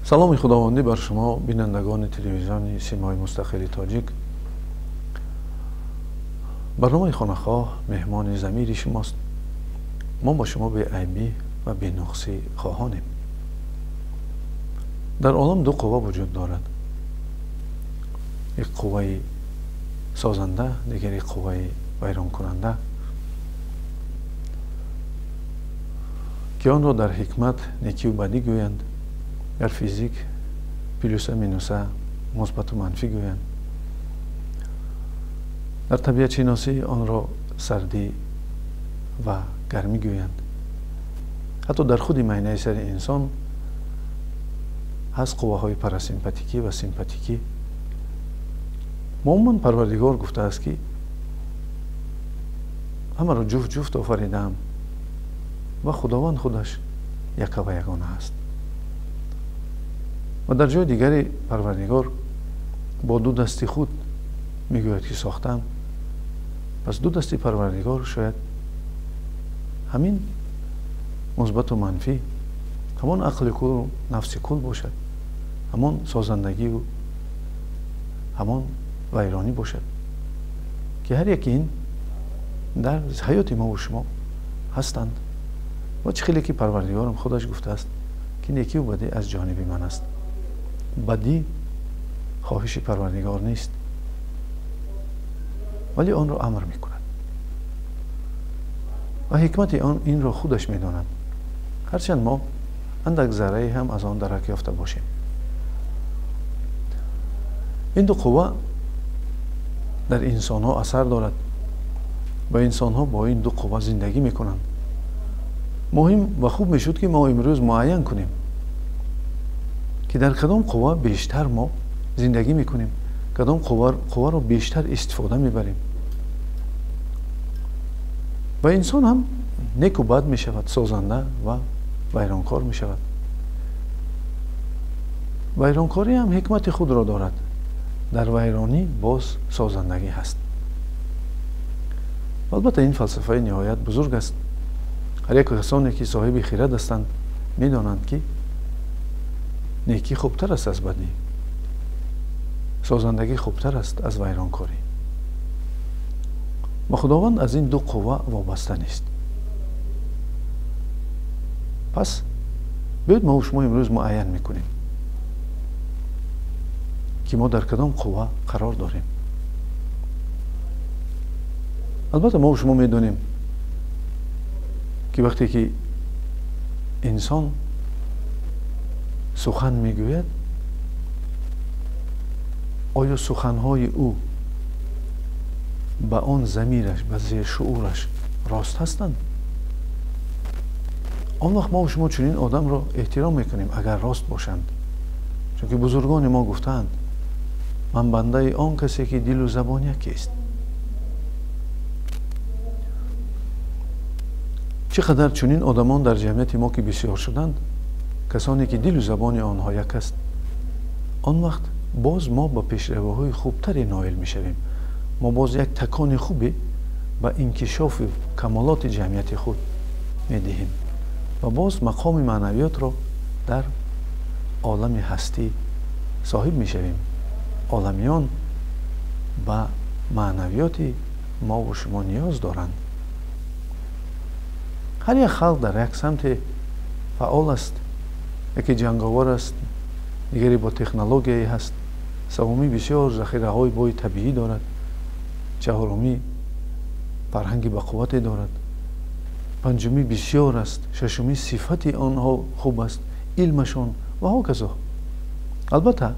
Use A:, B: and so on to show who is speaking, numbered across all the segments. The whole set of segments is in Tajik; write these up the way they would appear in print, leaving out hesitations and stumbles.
A: Саломи худовандӣ бар шумо, бинандагони телевизиони Симои Мустақили Тоҷик. Барномаи Хонахоҳ меҳмони замири шумост. Мо бо шумо беайбӣ ва бенуқсӣ хоҳонем. Дар олам ду қувва вуҷуд дорад. Як қувваи созанда, дигари қувваи вайронкунанда, ки онро дар ҳикмат некию бадӣ гӯянд, дар физик плюса минуса, мусбату манфӣ гӯянд, дар табиатшиносӣ онро сардӣ ва гармӣ гӯянд. Ҳатто дар худи майнаи сари инсон ҳаст қувваҳои парасимпатикӣ ва симпатикӣ. Умуман Парвардигор гуфтааст, ки ҳамаро ҷуфт ҷуфт офаридаам ва Худованд худаш яка ва ягона аст. Ва дар ҷои дигари Парвардигор бо ду дасти худ мегӯяд, ки сохтам. Пас ду дасти Парвардигор шояд ҳамин мусбату манфӣ, ҳамон ақли кулу нафси кул бошад, ҳамон созандагию ҳамон вайронӣ бошад, ки ҳар яки ин дар ҳаёти мову шумо ҳастанд. Ва чӣ хеле ки Парвардигорам худаш гуфтааст, ки некию бадӣ аз ҷониби ман аст. Бадӣ хоҳиши Парвардигор нест, вале онро амр мекунад ва ҳикмати он инро худаш медонад, ҳарчанд мо андак заррае ҳам аз он дарак ёфта бошем. Ин ду қувва дар инсонҳо асар дорад ва инсонҳо бо ин ду қувва зиндагӣ мекунанд. Муҳим ва хуб мешуд, ки мо имрӯз муайян кунем, ки дар кадом қувва бештар мо зиндагӣ мекунем, кадом қувваро бештар истифода мебарем. Ва инсон ҳам неку бад мешавад, созанда ва вайронкор мешавад. Вайронкорӣ ҳам ҳикмати худро дорад. Дар вайронӣ боз созандагӣ ҳаст. Албатта ин фалсафаи ниҳоят бузург аст. Ҳар як касоне ки соҳиби хирад ҳастанд медонанд, ки некӣ хубтар аст аз бадӣ, созандагӣ хубтар аст аз вайронкорӣ. Ва Худованд аз ин ду қувва вобаста нест. Пас биёед мо шумо имрӯз муайян мекунем, ки мо дар кадом қувва қарор дорем. Албатта мо шумо медонем, ки вақте ки инсон сухан мегӯяд, оё суханҳои ӯ ба он замираш, ба зершуураш рост ҳастанд? Он вақт мо шумо чунин одамро эҳтиром мекунем, агар рост бошанд. Чунки бузургони мо гуфтаанд: ман бандаи он касе, ки дилу забон якест. Чӣ қадар чунин одамон дар ҷамъияти мо ки бисёр шуданд, касоне ки дилу забони онҳо як аст, он вақт боз мо ба пешравиҳои хубтаре ноил мешавем. Мо боз як такони хубе ба инкишофу камолоти ҷамъияти худ медиҳем ва боз мақоми маънавиётро дар олами ҳастӣ соҳиб мешавем. Оламиён ба маънавиёти мову шумо ниёз доранд. Ҳар як халқ дар як самте фаъол аст. Яке ҷанговар аст, дигаре бо технологияе ҳаст, севумӣ бисёр захираҳои бои табиӣ дорад, чаҳорумӣ фарҳанги бақуввате дорад, панҷумӣ бисёр аст, шашумӣ сифати онҳо хуб аст, илмашон ва ҳоказо. Албатта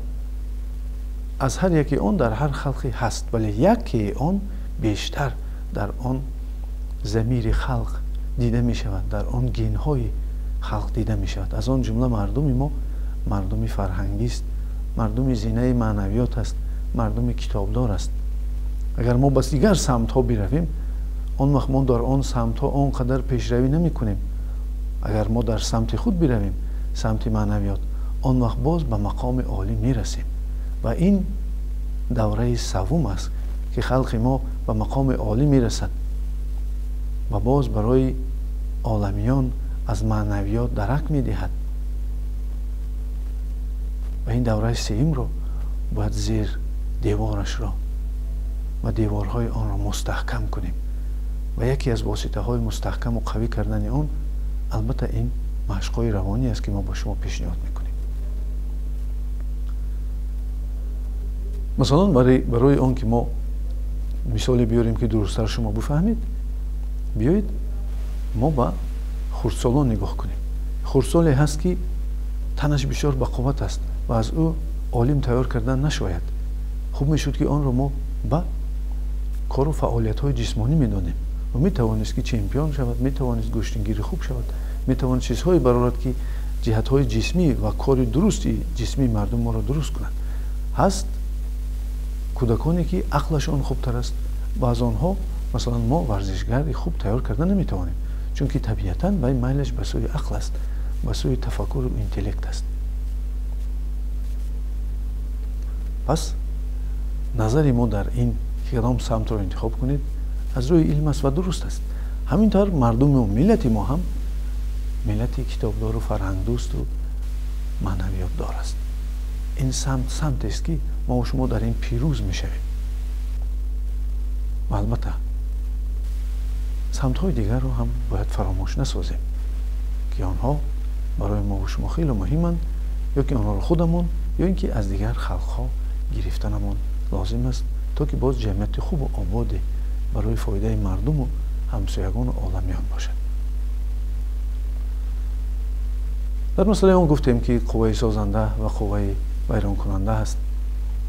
A: аз ҳар яке он дар ҳар халқе ҳаст, вале якее он бештар дар он замири халқ дида мешавад, дар он генҳои халқ дида мешавад. Аз он ҷумла мардуми мо мардуми фарҳангист, мардуми зинаи маънавиёт аст, мардуми китобдор аст. Агар мо ба дигар самтҳо биравем, он вақт мо дар он самтҳо он қадар пешравӣ намекунем. Агар мо дар самти худ биравем, самти маънавиёт, он вақт боз ба мақоми олӣ мерасем. Ва ин давраи саввум аст, ки халқи мо ба мақоми олӣ мерасад ва боз барои оламиён аз маънавиёт дарак медиҳад. Ва ин давраи сеюмро бояд зер деворашро ва деворҳои онро мустаҳкам кунем. Ва яке аз воситаҳои мустаҳкаму қавӣ кардани он албатта ин машқҳои равонӣ аст, ки мо ба шумо пешниҳод мекунем. Масалан, барои он ки мо мисоле биёрем, ки дурусттар шумо бифаҳмед, биёед мо ба хурдсолон нигоҳ кунем. Хурдсоле ҳаст, ки танаш бисёр бақувват аст ва аз ӯ олим тайёр кардан нашояд. Хуб мешуд, ки онро мо ба кору фаъолиятҳои ҷисмонӣ медонем. Ӯ метавонист, ки чемпион шавад, метавонист гӯштингири хуб шавад, метавонист чизҳое барорад, ки ҷиҳатҳои ҷисмӣ ва кори дурусти ҷисмии мардум моро дуруст кунад. Ҳаст кӯдаконе, ки ақлашон хубтар аст ва аз онҳо масалан мо варзишгари хуб тайёр карда наметавонем, чунки табиатан вай майлаш ба сӯи ақл аст, ба сӯи тафаккуру интеллект аст. Пас назари мо дар ин ки кадом самтро интихоб кунед аз рӯи илм аст ва дуруст аст. Ҳамин тавр мардуму миллати мо ҳам миллати китобдору фарҳангдӯсту маънавиётдор аст. Ин самт самтест, ки мо шумо дар ин пирӯз мешавем. Ва албатта самтҳои дигарро ҳам бояд фаромӯш насозем, ки онҳо барои мо шумо хеле муҳиманд, ё ки онҳоро худамон ё ин ки аз дигар халқҳо гирифтанамон лозим аст, то ки боз ҷамъияти хубу ободе барои фоидаи мардуму ҳамсоягону оламиён бошад. Дар масъалаи он гуфтем, ки қувваи созанда ва қувваи вайронкунанда ҳаст,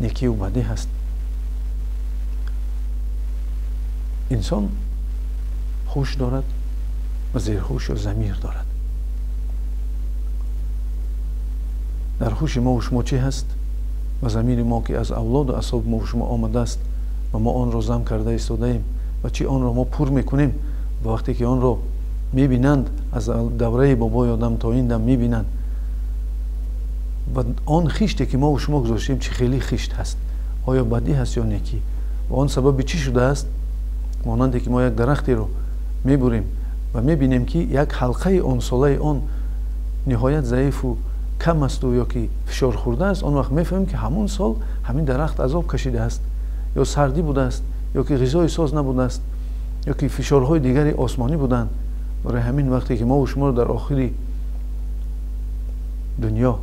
A: некию бадӣ ҳаст. Инсон ҳуш дорад ва зерҳуш ё замир дорад. Дар ҳуши мо шумо чӣ ҳаст ва замири мо, ки аз авлоду асоби мо шумо омадааст ва мо онро зам карда истодаем ва чӣ онро мо пур мекунем, ва вақте ки онро мебинанд аз давраи бобои одам то ин дам мебинанд ва он хиште, ки мо шумо гузоштем, чӣ хеле хишт ҳаст, оё бадӣ ҳаст ё некӣ, ва он сабаби чӣ шудааст. Монанде ки мо як дарахтеро мебурем ва мебинем, ки як ҳалқаи он солаи он ниҳоят заифу кам асту ё ки фишор хӯрдааст, он вақт мефаҳмем, ки ҳамон сол ҳамин дарахт азоб кашидааст, ё сардӣ будааст, ё ки ғизои соз набудааст, ё ки фишорҳои дигари осмонӣ буданд. Барои ҳамин вақте ки мо шуморо дар охири дунё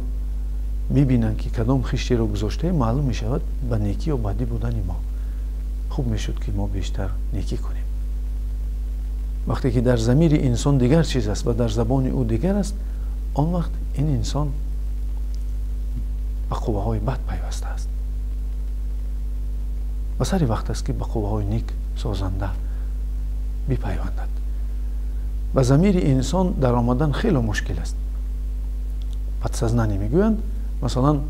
A: мебинанд, ки кадом хиштеро гузоштаем, маълум мешавад ба некӣ ё бадӣ будани мо. Хуб мешуд, ки мо бештар некӣ кунем. Вақте ки дар замири инсон дигар чиз аст ва дар забони ӯ дигар аст, он вақт ин инсон ба қувваҳои бад пайваста аст ва сари вақт аст, ки ба қувваҳои нек созанда бипайвандад. Ба замири инсон даромадан хеле мушкил аст. Подсознание мегӯянд. Масалан,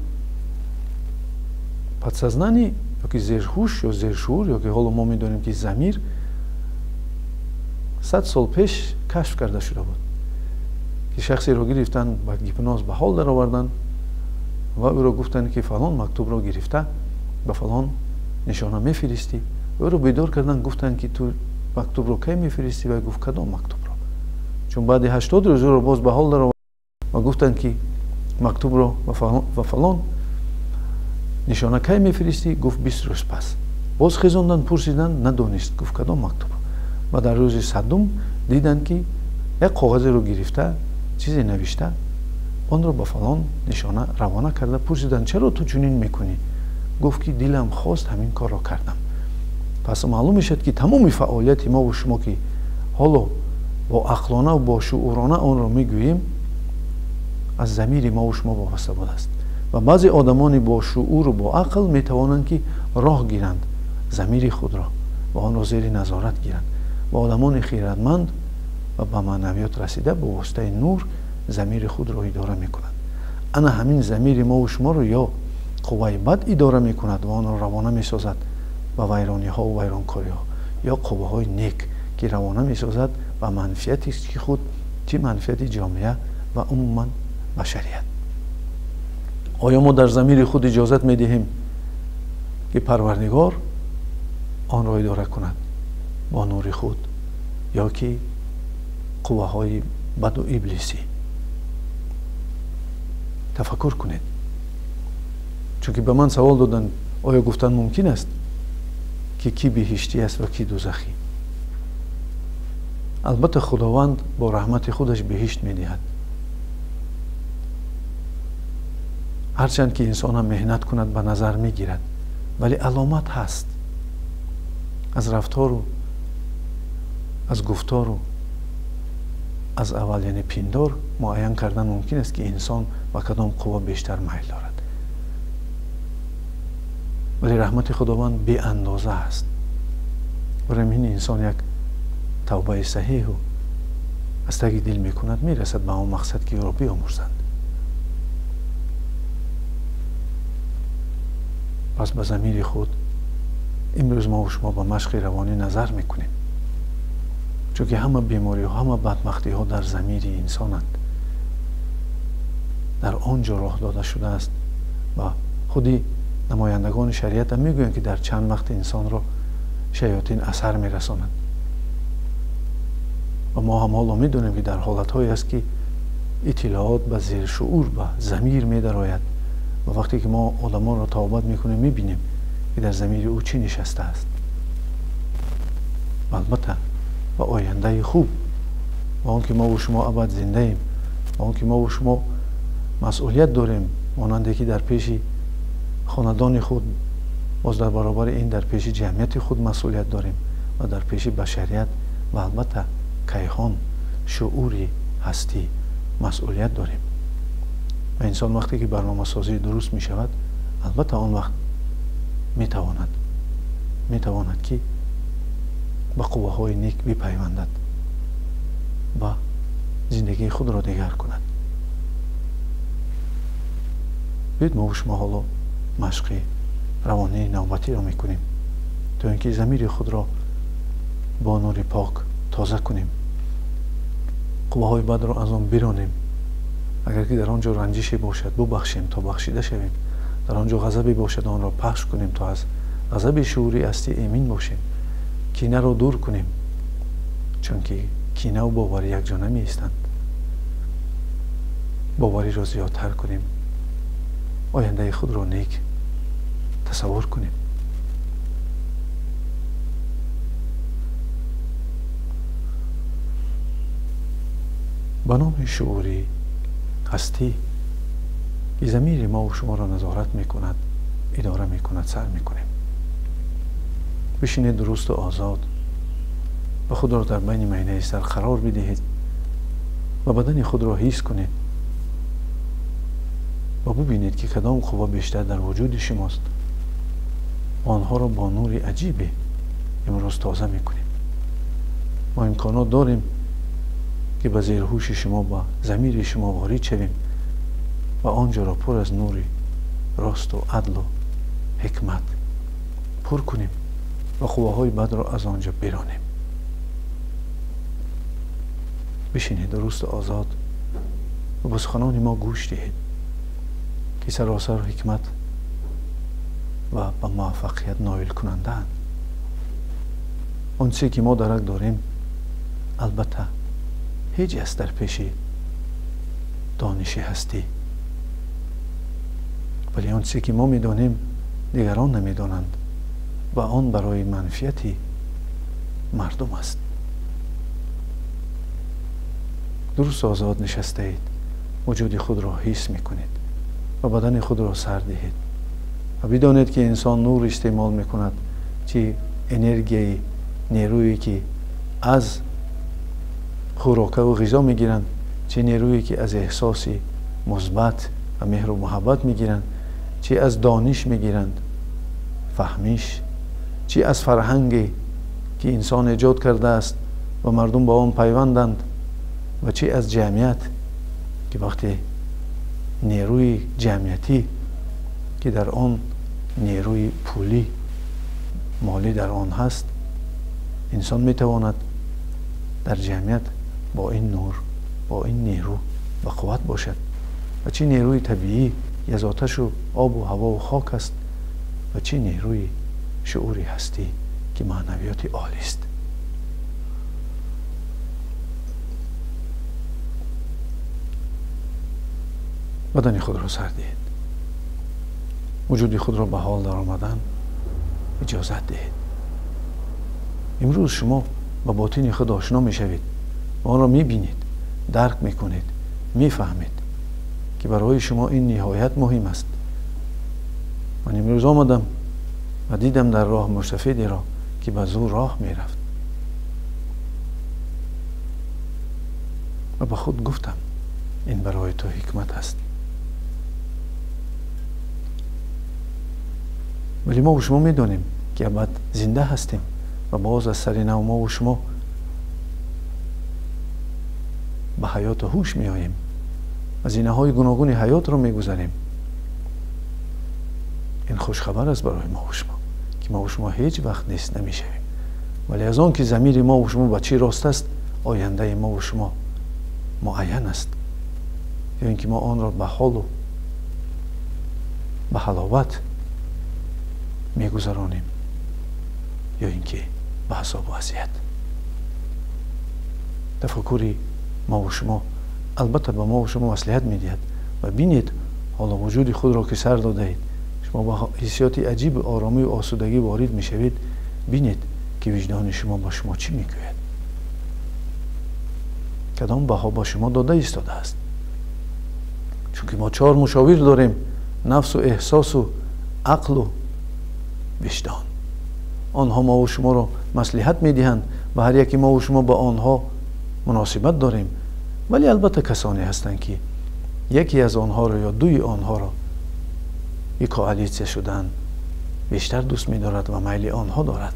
A: подсознание ё ки зерҳуш ё зершуур, ё ки ҳоло мо медонем, ки замир 100 сол пеш кашф карда шуда буд, ки шахсеро гирифтанд, ба гипноз ба ҳол дароварданд ва ӯро гуфтанд, ки фалон мактубро гирифта ба фалон нишона мефиристӣ. Ӯро бедор карданд, гуфтанд, ки ту мактубро кай мефиристӣ? Ва гуфт: кадом мактубро? Чун баъди 80 рӯз ӯро боз ба ҳол даровард ва гуфтанд, ки мактубро ба фалон нишона кай мефиристӣ? Гуфт: 20 рӯз пас. Боз хезонданд, пурсиданд, надонист, гуфт: кадом мактубро? Ва дар рӯзи 100-ум диданд, ки як коғазеро гирифта, чизе навишта, онро ба фалон нишона равона карда. Пурсиданд: чаро ту чунин мекунӣ? Гуфт, ки дилам хост, ҳамин корро кардам. Пас маълум мешавад, ки тамоми фаъолияти мову шумо, ки ҳоло бо ақлона бо шуурона онро мегӯем, аз замири мову шумо вобаста будааст. Ва баъзе одамони бо шууру бо ақл метавонанд, ки роҳ гиранд замири худро ва онро зери назорат гиранд, ва одамони хиратманд ва ба маънавиёт расида бо воситаи нур замири худро идора мекунанд. Ана ҳамин замири мову шуморо ё қувваи бад идора мекунад ва онро равона месозад ба вайрониҳо ва вайронкориҳо, ё қувваҳои нек, ки равона месозад ба манфиати худ, чӣ манфиати ҷомеа ва умуман башарият. Оё мо дар замири худ иҷозат медиҳем, ки Парвардигор онро идора кунад бо нури худ, ё ки қувваҳои баду иблисӣ? Тафаккур кунед. Чунки ба ман савол доданд, оё гуфтан мумкин аст ки кӣ биҳиштӣ аст ва кӣ дӯзахӣ? Албатта Худованд бо раҳмати худаш биҳишт медиҳад. Ҳарчанд ки инсон ҳам меҳнат кунад ба назар мегирад, вале аломат ҳаст аз рафтору аз гуфтору аз аввал, яъне пиндор муайян кардан мумкин аст ки инсон ба кадом қувва бештар майл дорад. Вале раҳмати Худованд беандоза аст. Барои ин инсон як тавбаи саҳиҳу аз таги дил мекунад, мерасад ба он мақсад ки ӯро биомӯрзанд. Пас ба замири худ имрӯз мо шумо ба машқи равонӣ назар мекунем, чунки ҳама бемориҳо, ҳама бадбахтиҳо дар замири инсонанд. Дар он ҷо роҳ дода шудааст ва худи намояндагони шариат ҳам мегӯянд ки дар чанд вақт инсонро шаётин асар мерасонад. Ва мо ҳам ҳоло медонем ки дар ҳолатҳое аст ки иттилоот ба зершуур, ба замир медарояд ва вақте ки мо одамонро тавбат мекунем, мебинем ки дар замири ӯ чӣ нишастааст. Албатта ба ояндаи хуб, ба он ки мову шумо абад зиндаем, ба он ки мову шумо масъулият дорем, монанде ки дар пеши хонадони худ, боз дар баробари ин дар пеши ҷамъияти худ масъулият дорем ва дар пеши башарият ва албатта кайҳон, шуури ҳастӣ масъулият дорем. Ва инсон вақте ки барномасозӣ дуруст мешавад, албатта он вақт метавонад ки ба қувваҳои нек бипайвандад ва зиндагии худро дигар кунад. Биёед мо шумо ҳоло машқи равонии навбатиро мекунем, то ин ки замири худро бо нури пок тоза кунем, қувваҳои бадро аз он биронем. Агар ки дар он ҷо ранҷише бошад, бубахшем то бахшида шавем. Дар он ҷо ғазабе бошад, онро пахш кунем то аз ғазаби шуурӣ ҳастӣ эмин бошем. Кинаро дур кунем, чунки кинаву боварӣ якҷо намеистанд. Бовариро зиёдтар кунем, ояндаи худро нек тасаввур кунем. Ба номи шуурӣ ҳастӣ ки замири мову шуморо назорат мекунад, идора мекунад, сар мекунем. Бишинед дурусту озод ва худро дар байни майнаи сар қарор бидиҳед ва бадани худро ҳис кунед ва бубинед ки кадом қувва бештар дар вуҷуди шумост. Онҳоро бо нури аҷибе имрӯз тоза мекунем. Мо имконот дорем ки ба зерҳуши шумо, ба замири шумо ворид шавем ва он ҷоро пур аз нури росту адлу ҳикмат пур кунем ва қувваҳои бадро аз он ҷо биронем. Бишинед дурусту озод ва ба суханони мо гӯш диҳед ки саросар ҳикмат ва ба муваффақият ноил кунандаанд. Он чизе ки мо дарак дорем, албатта ҳеҷ аст дар пеши дониши ҳастӣ, вале он чизе ки мо медонем дигарон намедонанд ва он барои манфиати мардум аст. Дуруст озод нишастаед, вуҷуди худро ҳис мекунед ва бадани худро сар диҳед ва бидонед ки инсон нур истеъмол мекунад, чи энергияи нерӯе ки аз хӯрокаву ғизо мегиранд, чи нерӯе ки аз эҳсоси мусбат ва меҳру муҳаббат мегиранд, чи аз дониш мегиранд, фаҳмиш, чи аз фарҳанге ки инсон эҷод кардааст ва мардум ба он пайванданд, ва чи аз ҷамъият ки вақте нерӯи ҷамъиятӣ ки дар он нерӯи пулӣ, молӣ дар он ҳаст, инсон метавонад дар ҷамъият бо ин нур, бо ин нерӯ ба қувват бошад. Ва чи нерӯи табиӣ аз оташу обу ҳавову хок аст ва чи нерӯи шуури ҳастӣ ки маънавиёти олист. Бадани худро сар диҳед. Вуҷуди худро ба ҳол даромадан иҷозат диҳед. Имрӯз шумо ба ботини худ ошно мешавед ва онро мебинед, дарк мекунед, мефаҳмед ки барои шумо ин ниҳоят муҳим аст. Ман имрӯз омадам ва дидам дар роҳ мусафедеро ки ба зӯр роҳ мерафт ва ба худ гуфтам ин барои ту ҳикмат аст. Вале мо шумо медонем ки абад зинда ҳастем ва боз аз сари нав мо шумо ба ҳаёту ҳуш меоем, зинаҳои гуногуни ҳаётро мегузарем. Ин хушхабар аст барои мо шумо ки мо шумо ҳеҷ вақт нест намешавем, вале аз он ки замири мо шумо ба чӣ рост аст, ояндаи мо шумо муайян аст, ё ин ки мо онро ба ҳолу ба ҳаловат мегузаронем, ё ин ки ба ҳисобу азият. Тафаккури мо шумо албатта ба мо шумо маслиҳат медиҳад ва бинед ҳоло вуҷуди худро ки сар додаед, шумо ба ҳиссиёти аҷиби оромию осудагӣ ворид мешавед. Бинед ки виҷдони шумо ба шумо чӣ мегӯяд, кадом баҳо ба шумо дода истодааст. Чунки мо чор мушовир дорем: нафсу эҳсосу ақлу виҷдон. Онҳо мову шуморо маслиҳат медиҳанд ва ҳар яке мову шумо ба онҳо муносибат дорем. Вале албатта касоне ҳастанд ки яке аз онҳоро ё дуи онҳоро як коалитсия шудан бештар дӯст медорад ва майли онҳо дорад.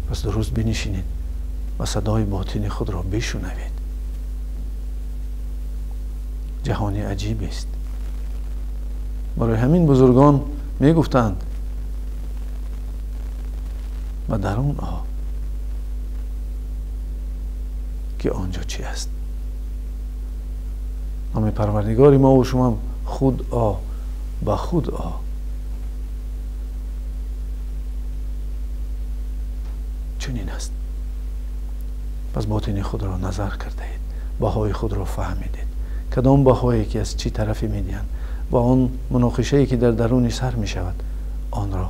A: Пас дуруст бинишинед ва садои ботини худро бишунавед. Ҷаҳони аҷибест. Барои ҳамин бузургон мегуфтанд ба дарун о ки онҷо чӣ аст. Номи Парвардигори мо ва шумо худ о, ба худ о. Чунин аст. Пас ботини худро назар кардаед, баҳои худро фаҳмидед, кадом баҳое ки аз чӣ тарафе медиҳанд ва он муноқишае ки дар даруни сар мешавад онро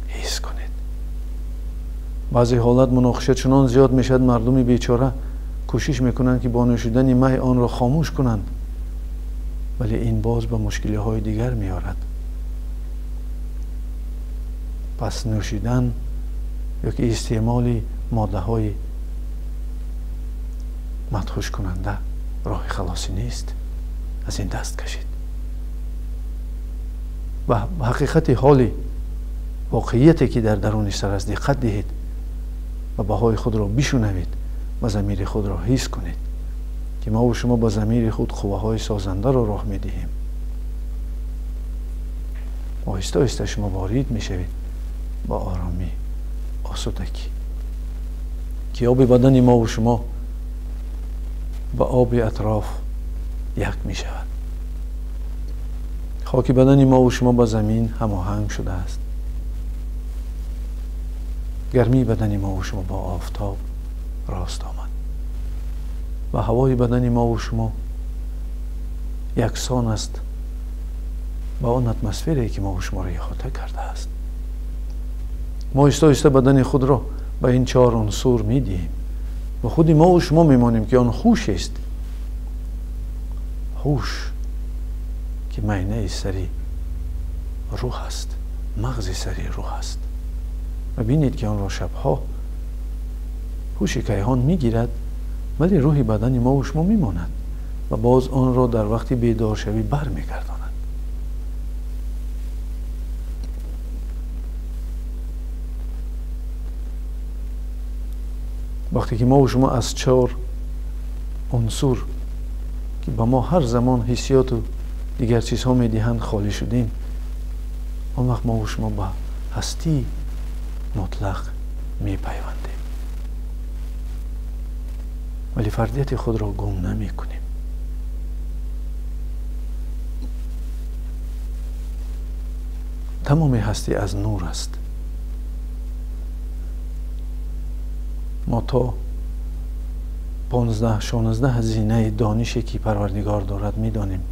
A: ҳис кунед. Баъзе ҳолат муноқиша чунон зиёд мешавад, мардуми бечора кӯшиш мекунанд ки бо нӯшидани май онро хомӯш кунанд, вале ин боз ба мушкилиҳои дигар меорад. Пас нӯшидан ё ки истеъмоли моддаҳои мадҳушкунанда роҳи халосӣ нест. Аз ин даст кашид. Ба ҳақиқати ҳоли воқеияте ки дар даруни сар аст диққат диҳед ва баҳои худро бишунавед ва замири худро ҳис кунед ки мо ва шумо ба замири худ қувваҳои созандаро роҳ медиҳем. Оҳиста оҳиста шумо ворид мешавед ба оромӣ, осудагӣ, ки оби бадани мо ва шумо ба оби атроф як мешавад. Хоки бадани мо ва шумо ба замин ҳамоҳанг шудааст. Гармии бадани мо ва шумо бо офтоб рост омад ва ҳавои бадани мо ва шумо яксон аст ба он атмосферае ки мо ва шуморо иҳота кардааст. Мо оҳиста оҳиста бадани худро ба ин чор унсур медиҳем ва худи мо ва шумо мемонем ки он ҳуш аст. Ҳуш ки майнаи сари рӯҳ аст, мағзи сари рӯҳ аст. Ва бинед ки онро шабҳо ҳуши кайҳон мегирад, вале рӯҳи бадани мо ва шумо мемонад ва боз онро дар вақти бедоршавӣ бармегардонад. Вақте ки мо ва шумо аз чор унсур ки ба мо ҳар замон ҳиссиёту дигар чизҳо медиҳанд холӣ шудем, он вақт мо ва шумо ба ҳастии мутлақ мепайвандем, вале фардияти худро гум намекунем. Тамоми ҳастӣ аз нур аст. Мо то 15-16 зинаи донише ки Парвардигор дорад медонем.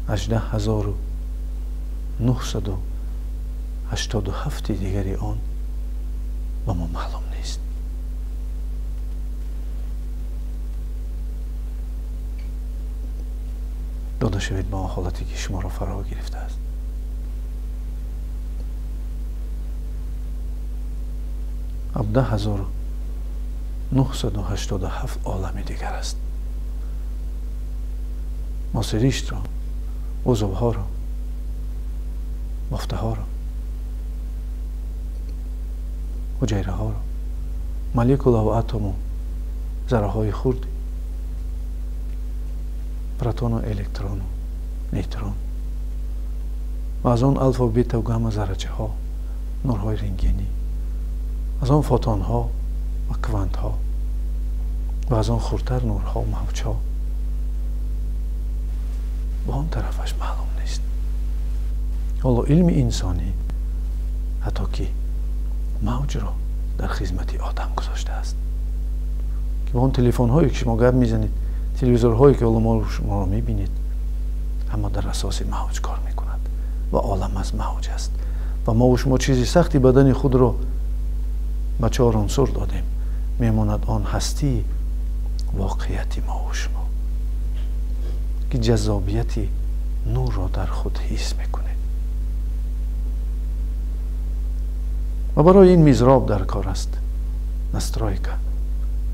A: 18987 дигари он ба мо маълум нест. Дода шавед ба он ҳолате ки шуморо фаро гирифтааст. 17987 олами дигар аст. Мо сириштро, узвҳоро, бофтаҳоро, ҳуҷайраҳоро, молекулаву атому зарраҳои хурд, протону электрону нейтрон ва аз он алфа, бета, гамма заррачаҳо, нурҳои рентгенӣ, аз он фотонҳо ва квантҳо ва аз он хурдтар нурҳо, мавҷҳо, ба он тарафаш маълум нест. Ҳоло илми инсонӣ ҳатто ки мавҷро дар хизмати одам гузоштааст, ки ба он телефонҳое ки шумо гап мезанед, телевизорҳое ки ҳоло мо шуморо мебинед, ҳама дар асоси мавҷ кор мекунад ва олам аз мавҷ аст. Ва мо шумо чизи сахти бадани худро ба 4 унсур додем. Мемонад он ҳастии воқеияти мо шумо, ки ҷаззобияти нурро дар худ ҳис мекунед. Ва барои ин мизроб дар кор аст, настройка,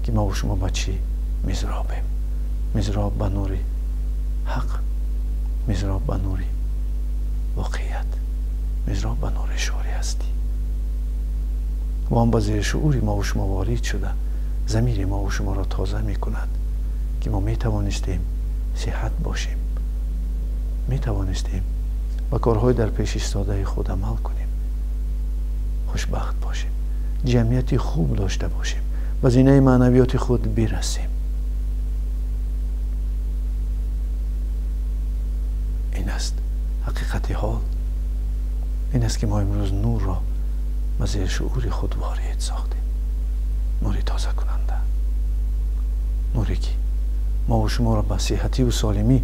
A: ки мо шумо ба чӣ мизробем. Мизроб ба нури ҳақ, мизроб ба нури воқеият, мизроб ба нури шуури ҳастӣ. Ва он ба зери шуури мо шумо ворид шуда, замири мо шуморо тоза мекунад, ки мо метавонистем сиҳат бошем, метавонистем ба корҳои дар пеш истодаи худ амал кунем, хушбахт бошем, ҷамъияти хуб дошта бошем, ба зинаи маънавиёти худ бирасем. Ин аст ҳақиқати ҳол. Ин аст ки мо имрӯз нурро ба зери шуури худ ворид сохтем. Нури тозакунанда, нуре ки мо шуморо ба сиҳативу солимӣ,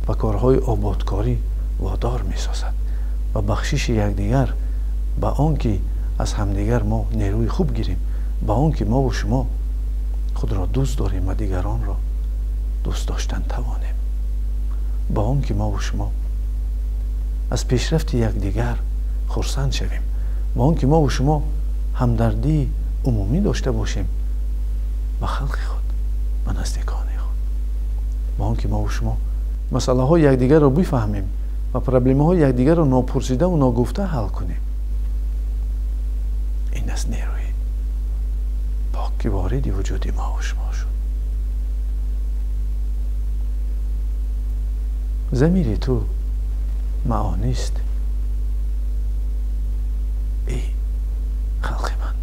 A: ба корҳои ободкорӣ водор месозад, ба бахшиши якдигар, ба он ки аз ҳамдигар мо нерӯи хуб гирем, ба он ки мову шумо худро дӯст дорем ва дигаронро дӯст доштан тавонем, ба он ки мову шумо аз пешрафти якдигар хурсанд шавем, ба он ки мову шумо ҳамдардии умумӣ дошта бошем ба халқи худ, ба наздикони худ, ба он ки мову шумо масъалаҳои якдигарро бифаҳмем ва проблемаҳои якдигарро нопурсидаву ногуфта ҳал кунем. Ин аст нерӯи пок, ки вориди вуҷуди мову шумо шуд. Замири ту маъонист, эй халқи ман.